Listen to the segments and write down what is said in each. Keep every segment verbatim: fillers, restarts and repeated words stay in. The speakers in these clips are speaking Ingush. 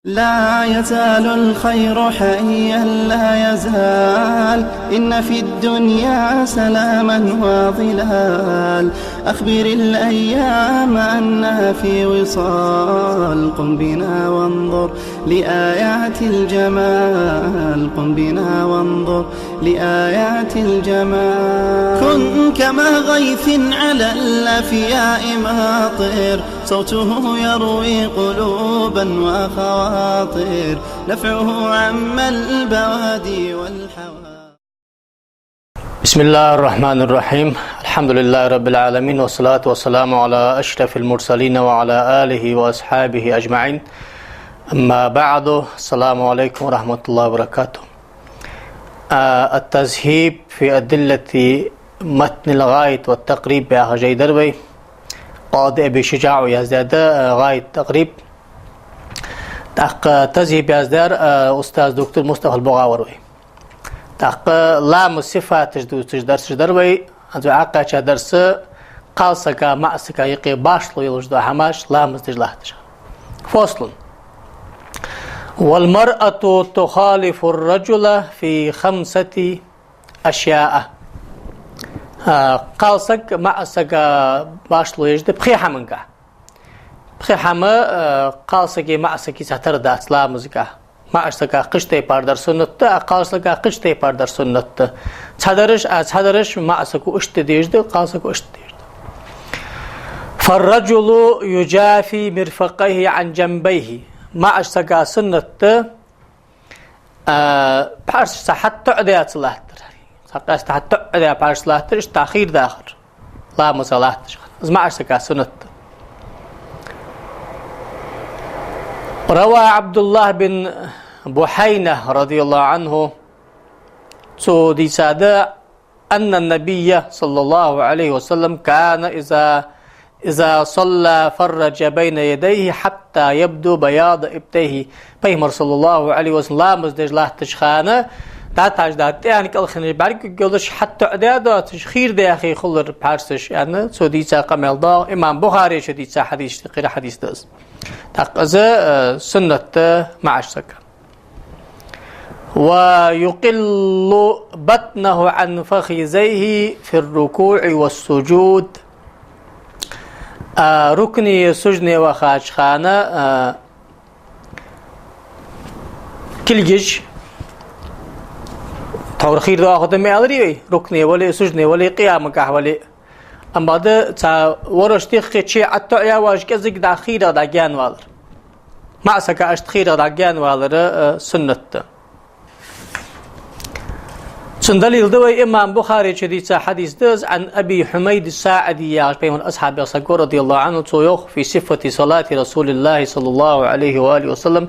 لا يزال الخير حيا لا يزال، إن في الدنيا سلاما وظلال. أخبر الأيام أنها في وصال، قم بنا وانظر لآيات الجمال، قم بنا وانظر لآيات الجمال. كن كما غيث على الأفياء ماطر، صوته يروي قلوبا وخواطر، نفعه عم البوادي والحواضر. بسم الله الرحمن الرحيم. الحمد لله رب العالمين، والصلاة والسلام على أشرف المرسلين وعلى آله وأصحابه أجمعين. أما بعد، السلام عليكم ورحمة الله وبركاته. А, التذهيب في أدلة متن الغاية والتقريب яха жай дар вай. Къади Аби ШужаӀа яздаьд, а, «ГӀаят», «Такъриб». ТӀаккха тазхӀиб яздаьр, а, устаз доктор Мустафа ал-БугӀа вар вай. ТӀаккха ламаза сифаташ дувцаш дарсаш дар вай. ХӀанз вай Ӏокхаьча дарс кхалсага, маӀасага юкъе башхало йолаш дола хӀамаш ламаз деш латташ. فصل. والمرأة تخالف الرجل في خمسة أشياء. А, кхалсаг маӀасага башхало еш да пхе хӀаманга. Пхе хӀама, а, кхалсаги маӀасаги цхьатарра дац ламазага. МаӀасага кхыча тайпара дар суннат да, а кхалсага кхыча тайпара дар суннат да. Цхьадараш, а цхьадараш маӀасаго иштта деш да, кхалсаго иштта деш да. فالرجل يجافي مرفقيه عن جنبيه. МаӀасага суннат да, а, пхьарсаш цхьа хьатӀа тоӀадаь ца латтар. Цхьа къаьстта хьатӀа тоӀадаь пхьарсаш латтар, иштта хийра дахар. Ламаза латташ хана. Из маӀасага суннат да. روى عبد الله بن بحينة رضي الله عنه, цо дийцад, أن النبي صلى الله عليه وسلم كان إذا، إذا صلى فرج بين يديه حتى يبدو بياض إبطيه. Пайхамар, صلى الله عليه وسلم, ламаз деш латташ хана, дӀатӀахьажа тӀехьа кӀалхараш бӀаргагуш йолаш хьатӀа тоӀадаь доацаш, хийра даьхе хулар пхьарсаш, аьнна, цо дийца къамаьл да. Имам Бухаречо дийца хьадис, кхира хьадис да из. ТӀаккха из, э, суннат да маӀасага. ويقل بطنه عن فخذيه في الركوع والسجود. А, рукуӀе, сужуде вахача хана, а, кулгаш, тхьовра хийра доахаргда ма аьларий вай, рукуӀе вале а, сужуде вале а, къиямагахьа вале а. Амма да цхьа ворхӀ тӀехьа чу ӀотӀатоӀаяь важ кӀезига дӀа хийра дӀагаьнавалар. МаӀасага иштта хийра дӀагаьнавалар, э, суннат да. Цун далил да вай имам Бухаречо дийца хьадис да из, عن أبي حميد الساعدي яхаш пайхамара асхьабех саг ва, رضي الله عنه, цо йоах: في صفة صلاة رسول الله صلى الله عليه وآله وسلم.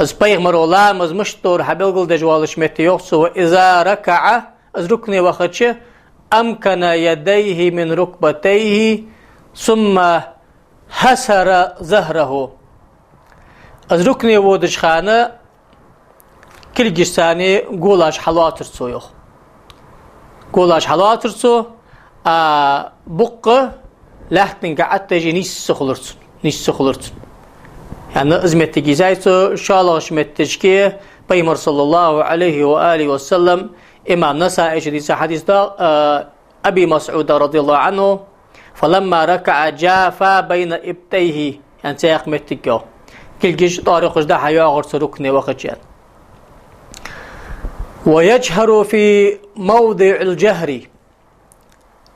Из пайхамара ламаз мишта дар хьабелгалдеш волча метте йоах цо: وإذا ركع, из рукуӀе вахача, أمكن يديه من ركبتيه ثم حصر ظهره. Из рукуӀе водача хана кулгашца голаш хьалоацар цо, йоах. Голаш хьалоацар цо, а букъ лаьттангахьа Ӏоттаеш нийсса хулар цун, нийсса хулар цун. Яъни из моттиг йийцай цо, шоллагӀча моттигашка пайхамара, صلى الله عليه وآله وسلم, имам Насаечо дийца хьадис да, а, Аби МасӀуда, رضي الله عنه: فلما ركع جافى بين إبطيه, яъни цхьаькха моттиг йоах. Кулгаш тӀоарухаш дӀа-хьа йоагӀар цо рукуӀе вахача. ويجهر في موضع الجهر.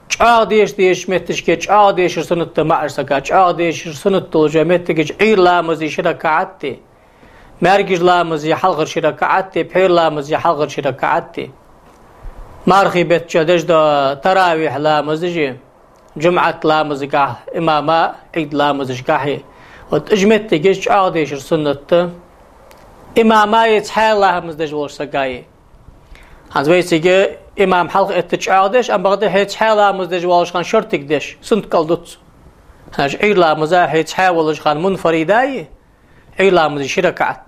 ЧӀоагӀа деша дезача моттигашка чӀоагӀа дешар суннат да маӀасага, чӀоагӀа дешар суннат долча моттигашка Ӏуйра ламаза ши ракаӀат а, маьркӀажа ламаза хьалхара ши ракаӀат а, пхьера ламаза хьалхара ши ракаӀат а. Мархий бетта чу деш дола таравихь ламазаш а, жумӀат ламазагахьа имама, Ӏийд ламазашкахьа. Вот уж моттигаш чӀоагӀа дешар суннат да. Имама а, цхьаь ламаз деш волча сага а. ХӀанз вайцига имам хьалха этта чӀоагӀа деш, амма бакъда хье цхьаь ламаз деш волча хана шортига деш, суннат кӀал ду цо. ХӀанз Ӏуйра ламаза хье цхьаь волча хана мунфарида а, Ӏуйра ламаза ши ракаӀат,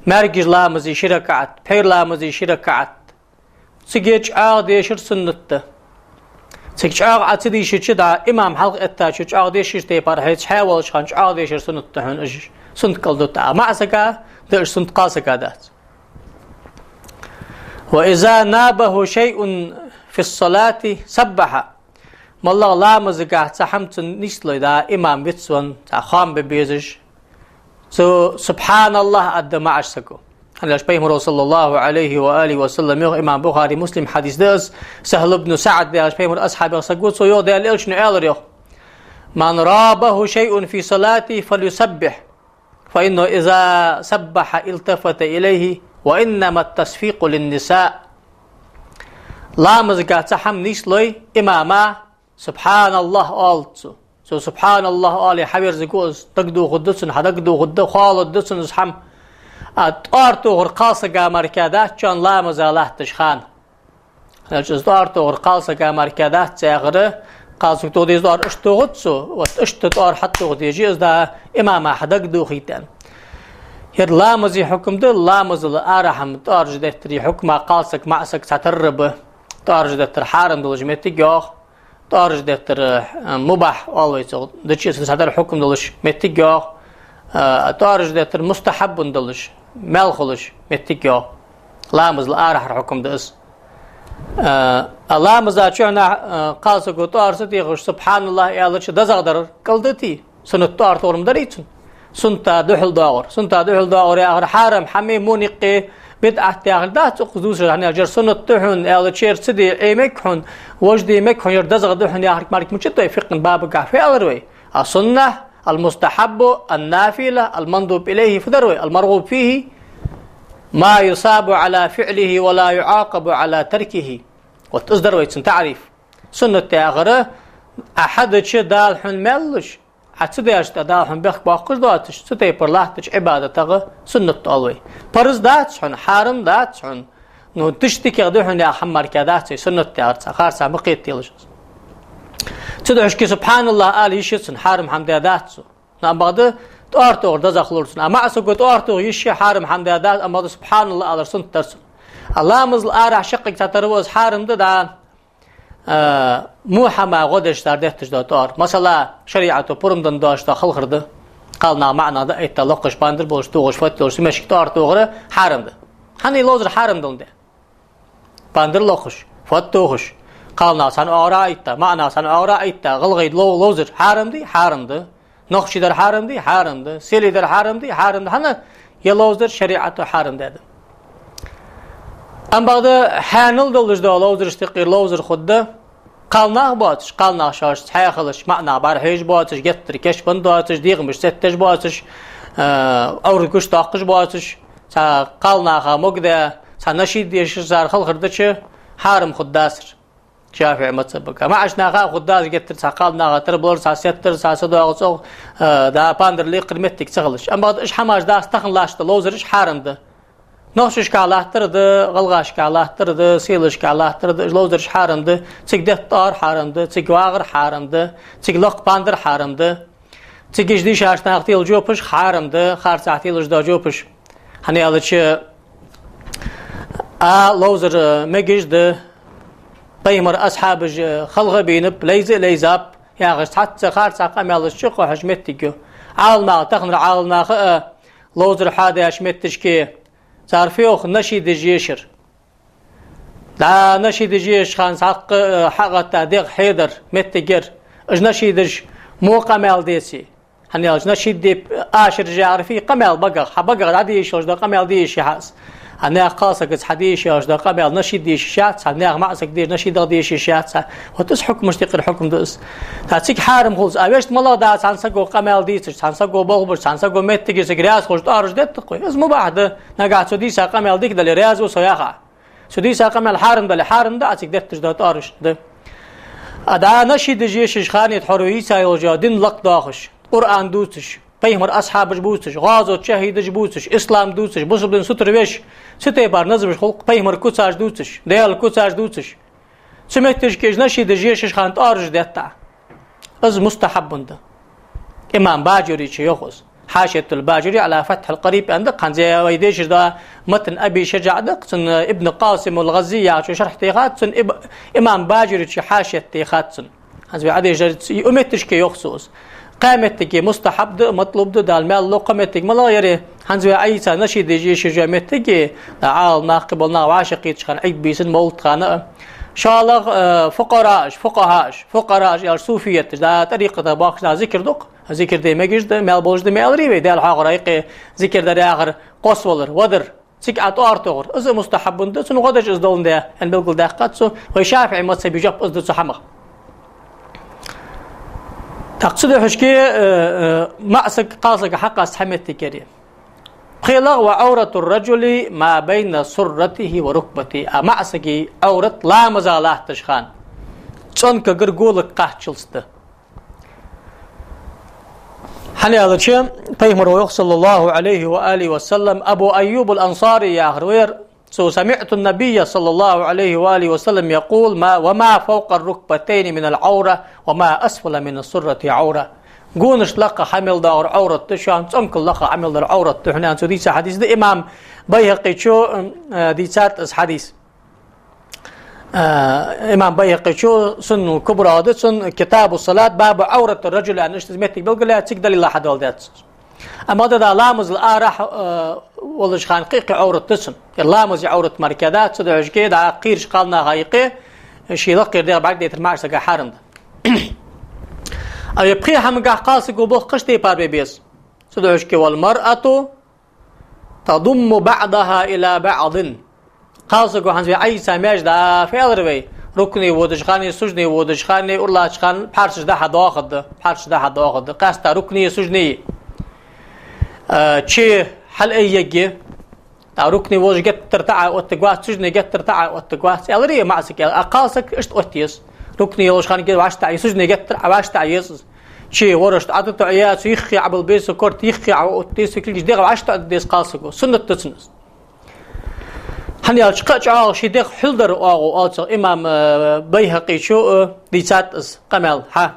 маьркӀажа ламаза ши ракаӀат, пхьера ламаза ши ракаӀат. Цига чӀоагӀа дешар суннат да. Цига чӀоагӀа Ӏа ца дийшача, дӀа имам хьалха эттачо чӀоагӀа дешача тайпара хье цхьаь волча хана чӀоагӀа дешар суннат да хьона уж. Суннат кӀалдут, а маӀа сага да уж, суннат кхалсага дац. «وإذا نابه شيء في الصلاة سبح». МоллагӀа ламазагахь цхьа хӀама цунна нийслой, да, имам вицвенна, цхьа хоам бе безаш, цо «سبحان الله» аргда маӀача саго. ХӀана аьлча Пайхамара, صلى الله عليه وآله وسلم, йоах, имам Бухари, Муслима хьадис да из, СахӀл ибн СаӀд яхаш Пайхамара асхьабех саг ва, цо йоах, Даьла Элчано аьлар, йоах: «من رابه شيء في صلاته فليسبح». «فإنه إذا سبح التفت إليه، وإنما التصفيق للنساء». Ламазагахь цхьа хӀама нийслой имама, «سبحان الله» оалац цо. Цо «سبحان الله» оале хьаверзаргва из, дагадохаргда цунна, хьадагадохаргда, хоалургда цунна из хӀама. А тӀоара тохар кхалсага мара дац шоана ламаза латтача хана. ХӀана аьлча из тӀоара тохар кхалсага мара дац яхар, кхалсаг тоха деза тӀоара иштта тохац цо, вот иштта тӀоара хьатоха деза из, да, имама хьадагадохийта. Ер ламаза хьукам да, ламазал арахьа тӀоараш деттара хьукма кхалсаг, маӀа саг цхьатарра ба. ТӀоараш деттар хьарам долаш моттиг йоах, тӀоараш деттар, э, мубахь оал вай цох, дичи санна цхьадар хьукам долаш моттиг йоах, э, тӀоараш деттар мустахьаббун долаш, маьл хулаш моттиг йоах. Ламазал арахьара хьукам да из. Э, а ламаза чухьнахьа, э, кхалсаго тӀоара ца техаш, «سبحان الله» аьлча, дезагӀа дар кӀалдитий? Суннат тӀоара тохар ма дарий цун. Сунната духьал доагӀар. Сунната духьал доагӀар яхар хьарам хӀама, мункар, бидӀат яхар дац укхаза дувцаш, хӀана аьлча ер суннат да хьона аьлча, ер ца де Ӏе мег хьона, вож де мег хьона, ер дезагӀа да хьона яхар мара мичад вай фикъхӀа бабагахь фу аьлар вай? السنة، المستحب، النافلة، المندوب إليه фу дар вай? المرغوب فيه ما يثاب على فعله ولا يعاقب على تركه. Вот из дар вай цун таӀриф. Суннат яхар, Ӏа хьадича Дала хьона маьл луш, Ӏа ца дича Дала хьона бехк боаккхаш доацаш, цу тайпара латтача Ӏибадатах суннат оал вай. Парз дац хьона, хьарам дац хьона. Ну, тиштакех да хьона яха хӀама мара дац вай суннат яхар, цхьа харцахьа ма кхетаделаш из. Цудухьа-кх «سبحان الله» ала йиш я цун, хьарам хӀама даь дац цо. Ну, амма бакъда тӀоара тохар дезагӀа хулар цун. А маӀа саго тӀоара тоха йиш я, хьарам хӀама даь дац, амма бакъда «سبحان الله» алар суннат дар цун. А ламазал арахьа шаккхе цхьатарра ва из, хьарам да, да. Э, во хӀама гӀо деш цар детташ дола тӀоара. Масала, шариӀато пурам денна доацаш дола халхар да. Кхалнаха маӀанаха дӀаайтта, локхаш, пандар болаш, тохаш, фот йолаш, цу метташка тӀоара тохар хьарам да. ХӀана, ловзар хьарам долга да. Пандар локхаш, фот тохаш, кхалнаха цхьан оагӀорахьа а итта, маӀанаха цхьан оагӀорахьа а итта, гӀалгӀай лов-, ловзар хьарам дий? Хьарам да. Нохчий дар хьарам дий? Хьарам да. Селий дар хьарам дий? Хьарам да. ХӀана? Ер ловзар шариӀато хьарам даьд. Амма бакъда хьанал долаш дола ловзарашта юкъера ловзар хургда кхалнах боацаш, кхалнах шоаш цхьаь хилаш, маӀанаха бӀарахьежаш боацаш, геттара кийчбенна доацаш, дегӀамаш цӀеттеш боацаш, э, Ӏоврат гучадоаккхаш боацаш, цхьа кхалнаха могадаь, цхьа нашид дешаш цар халхар дича, хьарам хургдацар. ШафиӀий мазхӀабагахь. МаӀача наха а хургдац геттара цхьа кхалнаха тара балар, цхьа сеттар, цхьа садоагӀа цӀогӀа, э, да, пандар лекхар моттиг ца хилча. Амма бакъда уж хӀамаш дац, тахан латташ дола ловзараш хьарам да. Нохчашкахь латтар да, гӀалгӀашкахь латтар да, селашкахь латтар да, уж ловзараш хьарам да, цига детта тӀоара хьарам да, цига вагӀар хьарам да, цига лакха пандар хьарам да. Цига уж дийшача наха тела жопаш хьарам да, харцахьа телаш дола жопаш. ХӀана аьлча, а, ловзар мегаш да, Пайхамара асхьабаша халха а бийнаб, лайза а лайзаб, яхаш, цхьацца харцахьа къамаьлаш чукхухьаш моттиг я. Ӏаламнаха, таханара Ӏаламнаха а ловзар хьадеш моттигашка, цар фу йоах, нашидаш ешар. ДӀа нашидаш ешача хана цхьаккха, э, хьагӀатта дегӀ хьедар моттиг яр. Уж нашидаш во къамаьл деце. ХӀана аьлча нашид де ашараш яхар фуй, къамаьл багах, хьа багах дӀадешаш дола къамаьл де йиш я хьа из. Хьа наьха кхалсагаца хьадешаш дола къамаьл нашид де йиш яц, хьа наьха маӀа сага деш нашидах де йиш яц. Вот из хьукмашта юкъера хьукам да из. ТӀаккха цига хьарам хул из. А вешта малагӀа да, цхьан саго къамаьл дийцаш, цхьан саго болх беш, цхьан саго моттиге цига раьза хулаш тӀоараш детта-кх вай. Из мубахь да, нагахь цо дийца къамаьл дика дале, раьза ва со яхаш. Цо дийца къамаьл хьарам дале, хьарам да, а цига детташ дола тӀоараш да. А дӀа нашидаш ешача хана тхьовра йийца йолча дин лакхдоахаш, Къуръан дувцаш, Пайхамара асхьабаш бувцаш, гӀазота шахӀидаш бувцаш, ислам дувцаш, бусалба дин сутара веш, цу тайпара назамаш хул-кх, Пайхамара куцаш дувцаш, Даьла куцаш дувцаш. Цу моттигашка уж нашидаш ешача хана тӀоараш детта. Из мустахьаббун да. Имам Баджурийс йоах из. Хьашиятул Баджури Ӏала Фатхьил Къариб аьнна да-кх, хӀанз вай дешаш дола матн Аби ШужаӀ да-кх, цун Ибн Къасимул ГӀаззи яхачо шархь техад цун, иб-, имам Баджурийс хьашият техад цун. ХӀанз вай Ӏадешаш, цу моттигашка йоах цо из. Кхо моттиг мустахьаб да, матлуб да, Дала маьл лу кхо моттиг. МалагӀа яр? ХӀанз вай Ӏайса нашид деш йиш йола моттиг, Ӏалам нах, кхыбола нах вӀашагӀкхийттача хана, Ӏид бийсан, мовлат хана а. ШоллагӀа, э, фукъарааш, фукъахӀааш, фукъарааш яхар суфияташ, да, тӀарикъата бахаш да, зикар ду-кх, зикар де мегаш да, маьл болаш да, маьл рий вай, Даьла хьоахавар, юкъе зикар дар яхар, кхоссавалар, вадар. Цига Ӏа тӀоара тохар. Из а мустахьаб да, цунна гӀо деш из доландаь, аьнна белгалдаьккхад цо, вай ШафиӀий мазхӀабе жоп из да цу хӀамах. ТӀаккха цудухьа, э, э, маӀа саг, кхалсага хьакъаста хьаметта кери. ПхелагӀа: «وعورة الرجل ما بين سرته وركبته». А маӀа сага Ӏоврат ламаза латташ хана цӀонкагара голага кхаччалца да. ХӀана аьлча, пайхамара йоах, саллаллахӀу Ӏалайхи ва алихи ва саллам, Абу Айюб ал-Ансари яхар вар, цо: «سمعت النبي صلى الله عليه وآله وسلم يقول: ما، وما فوق الركبتين من العورة، وما أسفل من السرة عورة». Гонашта лакха хӀама мел доагӀар Ӏоврат да, шоана цӀонкал лакха хӀама мел дар Ӏоврат да хьона, аьнна, цо дийца хьадис да. Имам БайхӀакъечо, э, дийцад из хьадис. А, имам БайхӀакъечо Сунанул Кубра да цун, Китабу Салат, бабу Ӏавратир раджули аьнна, иштта из моттиг белгалъяь, цига далил хьадоаладаьд цо. Амма да, да, ламазал арахьа, а, волаш хана кхы-кхы Ӏоврат да цун. Ер ламаза Ӏоврат мара кхы дац, цудухьа кхы да, кхераш кхалнаха юкъе, ший лакхера дегӀ бӀаргадайтар маӀа сага хьарам да. А ер пхе хӀамагахь кхалсаго болх кхыча тайпара бе беза. Цудухьа: «والمرأة تضم بعضها إلى بعض». Кхалсаго хӀанз вай Ӏайса маьждиге фу аьлар вай? РукуӀе водача хана, сужуде водача хана, ура латтача хана пхьарсаш дӀа-хьа доахаргда, пхьарсаш дӀа-хьа доахаргда. Къаьстта рукуӀе, сужуде. Э, чу хьалъайягӀа, тӀаккха рукуӀе волаш геттара тӀа Ӏооттаргвац, сужуде геттара тӀа Ӏооттаргвац, аьлар маӀа сага. А кхалсаг иштта оттае еза. РукуӀе йолча хана геттара вӀаштӀехьае, сужуде геттара вӀаштӀехьае еза из. Чу ворхӀ тӀа ӀотоӀаяь, цу юххе Ӏобилла беза, корта юххе Ӏооттае, цу кулгаш дегӀ вӀаштӀехьаде деза кхалсаго. Суннат да цун из. ХӀана аьлча кхы а чӀоагӀа ший дегӀ хьулдар оагӀув оал цох. Имам, э, БайхӀакъечо, э, дийцад из къамаьл, хьа.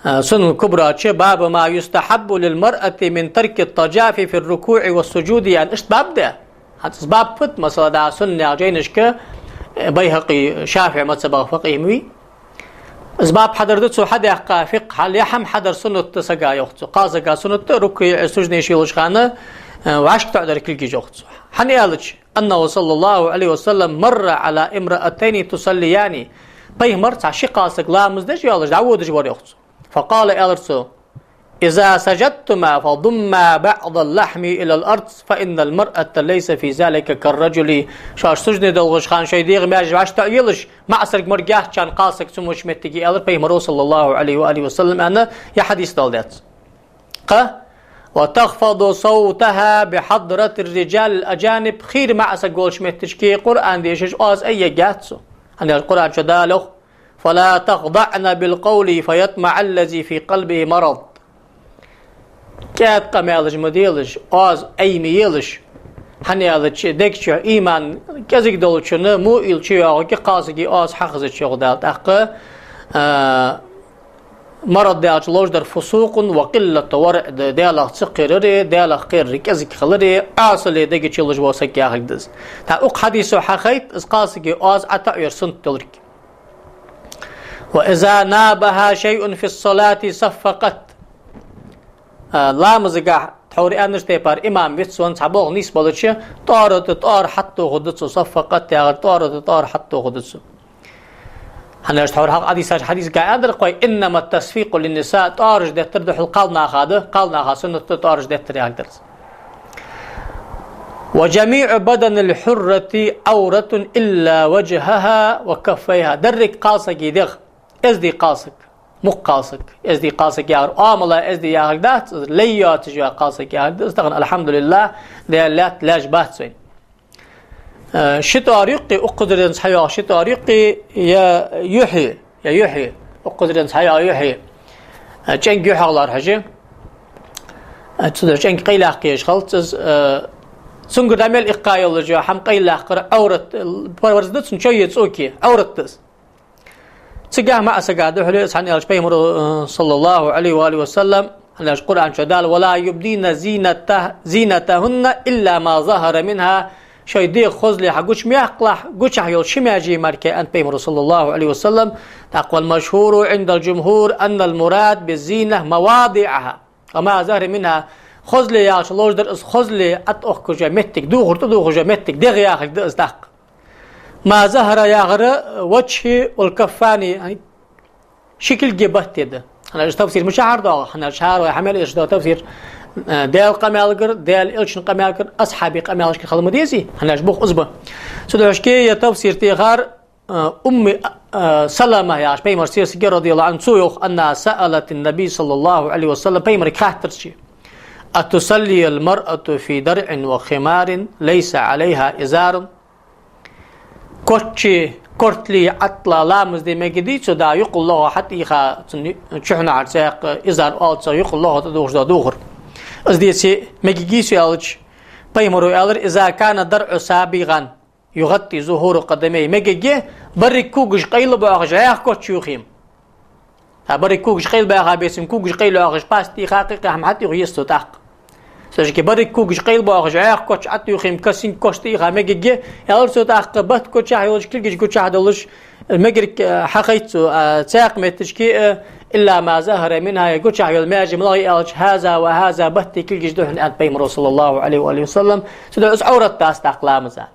Э, Сунанул Кубра чу: «باب ما يستحب للمرأة من ترك التجافي في الركوع والسجود», аьнна, иштта баб да. ХӀанз из баб фуд, масала, да, сунна яха жайнашка, э, БайхӀакъи ШафиӀий мазхӀабах факъихӀ ма вий. Из баб хьадар да цо хьадаьккха фикъхӀал, е хӀама хьадар суннат да сага, йоах цо. Кхалсага суннат да рукуӀе, сужуде йолча хана, э, вӀашка тоӀадар кулгаш, йоах цо. ХӀана аьлча: «أنه صلى الله عليه وسلم مر على امرأتين تصليان». Пайхамар цхьа ши кхалсаг ламаз деш йоаллаш дӀаводаш вар, йоах цо. «فقال», аьлар цо: «إذا سجدتما فضما بعض اللحم إلى الأرض، فإن المرأة ليس في ذلك كالرجل». Шоаш сужуде долхаш хана шоай дегӀ маьждиге вӀаштӀехьаелаш, маӀа саг мара геттара кхалсаг цу моча моттиге, аьлар пайхамаро, саллаллахӀу Ӏалайхи ва алихи ва саллам, аьнна, ер хьадис доаладаьд цо. Кхы: «وتخفض صوتها بحضرة الرجال الأجانب». Хийра маӀа саг волча моттигашка Къуръан дешаш оаз айягӀац цо. ХӀана аьлча Къуръан чу Дала йоах: «فلا تخضعن بالقول فيطمع الذي في قلبه مرض». КӀаьда къамаьлаш ма делаш, оаз ай ма елаш. ХӀана аьлча дега чу иман кӀезига долчунна муъил чуйоагӀаргья кхалсага оаз хьахазача, йоах Дала. ТӀаккха, а, марад аьлча ловш дар فسوق وقلة ورع да, Даьлах ца кхерар, Даьлах кхерар кӀезига хилар, Ӏасале дега чу луш вола саг яхилга да из. ТӀаккха укх хьадисо хьахайт, из кхалсага оаз ӀотоӀаяр суннат долга. «وإذا نابها شيء في الصلاة صفقت». А, ламазагахь тхьовра аьннача тайпара имам вицвенна цхьа болх нийсбелча, тӀоара тӀа тӀоара хьатӀатохаргда цо, صفقت яхар, тӀоара тӀа тӀоара хьатӀатохаргда цо. ХӀана аьлча тхьовра хьалха хьадисаш, хьадисагахь аьннадар-кх вай: «إنما التصفيق للنساء», тӀоараш деттар да хьул кхалнаха да, кхалнаха суннат да тӀоараш деттар яхилга дар из. «وجميع بدن الحرة عورة إلا وجهها وكفيها». Деррига кхалсага дегӀ, эздий кхалсаг, мукх кхалсаг, эздий кхалсаг яхар, оамала эздий яхилга дац, из лай йоацаш йола кхалсаг яхилга да из. Тахан, алхьамдулиллахӀ, Даьла лаьтта лаьш бац вайна. Э, ши тӀоара юкъе, укхазаренца хьайоагӀа ши тӀоара юкъе, е юхье, е юхье, укхазаренца хьайоагӀа юхье. Э, чӀенг юхьах лоархӀаш я. Э, цудухьа чӀенг къайлаяккха езаш хилац из, э, цунгара дӀа мел иккха йолаш йола хӀама къайлаяккхар Ӏоврат, э, парз да цун чуйе, цӀоке, Ӏоврат да из. Цигахь маӀа сага духьале из, хӀана аьлча пайхамаро, э, саллаллахӀу Ӏалайхи ва алихи ва саллам, хӀана аьлча Къуръан чу Дала: «ولا يبدين زينته-، زينتهن إلا ما ظهر منها». Шоай дегӀа хозал хьагучамаьккхалахь, гучахь йола ши маьже мара, аьннад пайхамаро, صلى الله عليه وسلم. ТӀаккха: والمشهور عند الجمهور أن المراد بالزينة مواضعها وما ظهر منها. Хозал яхача ловш дар из хозал, ӀотӀаохкаш йола моттиг, духар тӀадувхаш йола моттиг, дегӀ яхилга да из тӀаккха. ما ظهر яхар وجه والكفين, ши кулги, бутт да. ХӀана аьлча тафсир мичахьара доагӀа? ХӀана аьлча хӀара вай хьа мел эшаш дола тафсир, э, Даьла къамаьлагара, Даьла Элчан къамаьлагара, асхьабий къамаьлашкара хила ма дезий? ХӀана аьлча бух из ба. Цудухьа ер тафсир техар, э, Умми, э, Салама яхаш, пайхамара сесаг, رضي الله عنها, цо йоах: أنها سألت النبي صلى الله عليه وسلم, пайхамарга хаьттар цо: أتصلي المرأة في درع وخمار ليس عليها إزار؟ Кочи, кортали, ӀотӀали ламаз де мегадий цо, да, юкъал лохе хьатӀаийха, цун чухьнахьара цхьаькха, изар оал цох, юкъал лохе тӀадувхаш дола духар? Из деце мегагий цо аьлча, пайхамаро аьлар: إذا كان الدرع سابغا يغطي ظهور قدميه. Мегаргья, берригаш когаш къайла боахаш, йӀаьха коч ювхе-м. ТӀаккха берригаш когаш къайла баьха беце-м, когаш къайла йоахаш, паста тӀаийха, кхы-кхы хӀама хьатӀаювха еза цо тӀаккха. Цу шеке берригаш когаш къайла боахаш, йӀаьха коч ӀотӀаювхе-м, косынка коч тӀаийха мегаргья, аьлар цо тӀаккха, бутт гучахь йолаш, кулгаш гучахь долаш, мегар, э, хьахайт цо, э, цхьаькха меттигашка, э, إلا ما ظهر منها, гучахь йола маьже малагӀа я аьлча, هذا وهذا, бутти кулгаш да хьона, аьннад пайхамаро, صلى الله عليه وآله وسلم. Цудухьа из Ӏоврат дац тӀаккха ламаза.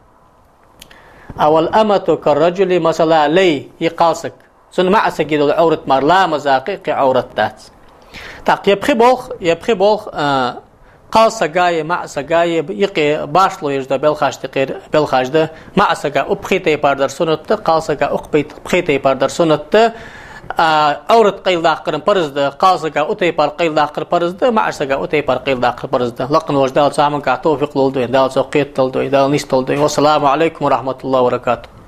والأمة كالرجل, масала, лай я кхалсаг. Цун маӀа сага дола Ӏоврат мара ламаза кхы-кхы Ӏоврат дац. ТӀаккха ер пхи болх, ер пхи болх, а, кхалсага а, маӀа сага а юкъе башхало еш дола белхаш тӀехьара белхаш да. МаӀа сага укх пхе тайпара дар суннат да, кхалсага укх пхе-, пхе тайпара дар суннат да. А, Ӏоврат къайладаккхар парз да, кхалсага укх тайпара къайладаккхар парз да, маӀа сага укх тайпара къайладаккхар парз да. Лакха волча Дала цу хӀамангахь товфикъ лулда вайна, Дала цох кхетадолда вай, Дала нийсдолда вай. والسلام عليكم ورحمة الله وبركاته.